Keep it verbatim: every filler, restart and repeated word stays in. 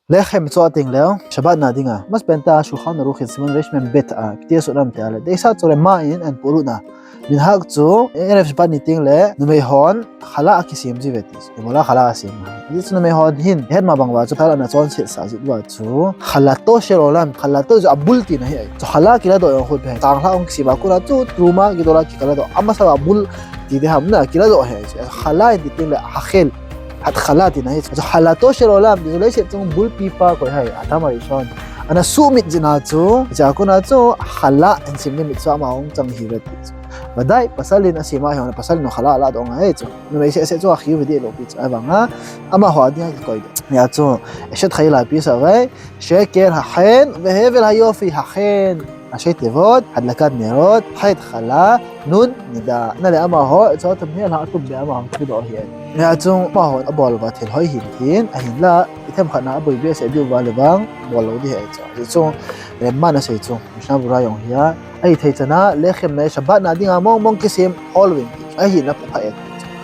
Lechem chu ating leu, Shabbat na dinga. Masapen ta Shulchan Aruch in Siman Resh Mem Bet a, kiti a suh nam te a le. Deisa chu rema in an pulu na. Minhag chu, Erev Shabbat ni ting le, numei hon, challah kisem ji ve ti. Imola challah asem. Ti chu numei hon hin, het ma bang uva chu, challah na chonset sa ji uva chu. Chalato shel olam, chalato chu abul tina ahi. Chu challah kila doh jong khut be. Chang hla ong kisem a kona chu, truma kidola kila doh. Amasa abul ti de ham na, kila doh ahi. Challah in ti ting le, hachel. Hatchala tina ahi. Chalato shel olam, ti chu leiset chung bulpi pa koi ahi, Adam Arishon. Ana sumit jina chu, chua kona chu, challah, an sim limit chu ama ong chang hi ve ti chu. Vadai, pasal in asem a hi, pasal in challah ala doh ahi chu. Numei seh seh chu akhiu ve di lo pi chu. Ahivanga, amaho a dia kikoi de. Hia chu, Eshet Chayil a pi sa ve, Sheker hachen, vehevel hayofi hachen. Rashi tevot, hadlakat nerot, hatchala, nun, nida. Na le amaho, chu thum hi la tum be amaho kidoh ahi. Hia chu, amaho abol uva thil hoi hin tin, ahinla, ithem khat na aboi behseh diu va le vang, bol lou di ahi chu. Chu, rema na sei chu, Mishnah Berurah jong hia. Ahithei chana, lechem na Shabbat na dinga mong mong kisem hol uvin ti. Ahina pha e.